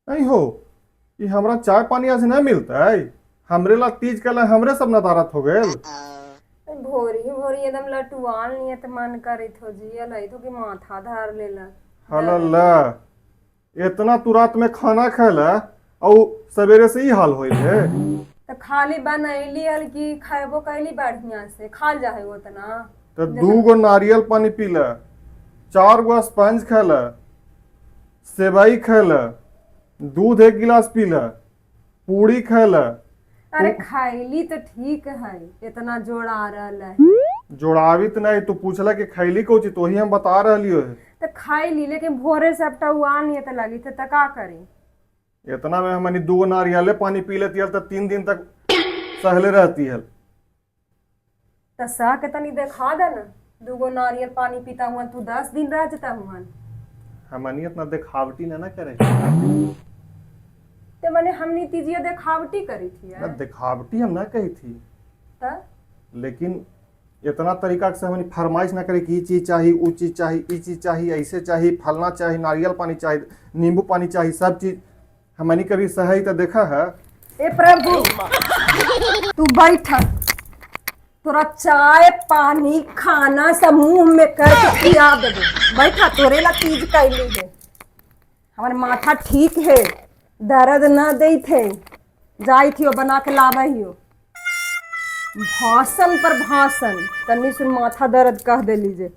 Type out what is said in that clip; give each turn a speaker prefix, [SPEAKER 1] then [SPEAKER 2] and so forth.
[SPEAKER 1] नहीं हो, ई हमरा चाय पानी आज नहीं मिलतै। हमरे ला तीज कल हमरे सब नदारत हो गेल।
[SPEAKER 2] भोरी ही भोरी एकदम लटुआल नियत मन करत हो जी लई तो कि माथा धर लेला।
[SPEAKER 1] हल इतना तू रात में खाना खैला और सवेरे से ही हाल होइल है।
[SPEAKER 2] तो खाली बनैली हल कि खैबो कैली बढ़िया से खाल जाहे उतना।
[SPEAKER 1] तो 2 गो नारियल पानी पीला, 4 गो स्पंज खैला, सेवई खैला, दूध 1 गिलास पीला, पूड़ी खैला।
[SPEAKER 2] अरे खैली तो ठीक है, इतना जोड़ आ रहा है।
[SPEAKER 1] जोड़ावित नहीं, तू पूछला कि खैली को चीज तो वही हम बता रहलियो है।
[SPEAKER 2] तो खैली लेकिन भोरे से अब टुआल नियत लगी थे तो का करी?
[SPEAKER 1] इतना में हमनी 2 गो नारियले पानी पी लेती हल तो 3 दिन तक सहले रहती हल।
[SPEAKER 2] तो सह के तनी देखा दे ना, दूगो नारियल पानी पीता हुआ तू 10 दिन रह जाता हुआ।
[SPEAKER 1] हमनी इतना दिखावटी ना ना करे।
[SPEAKER 2] तो मैंने हमनी तीजिया देखावटी करी थी?
[SPEAKER 1] ना, दिखावटी हम ना कही थी।
[SPEAKER 2] तो
[SPEAKER 1] लेकिन इतना तरीका से हमनी फरमाइश ना करे कि ई चीज चाही, ऊ चीज चाही, ई चीज चाही, ऐसे चाही, फलना चाही, नारियल पानी चाही, नींबू पानी चाही, सब चीज हमनी कभी सही तो देखा है।
[SPEAKER 2] ए प्रभु, तू बैठ, तोरा चाय पानी खाना सब मुंह में करके खिया देबो। बैठा, तोरे ला तीज कैली है। हमार माथा ठीक है, दर्द ना देत है। जाई थी बना के लावे हियो। भाषण पर भाषण, तनी सुन माथा दर्द कह दे लीजे।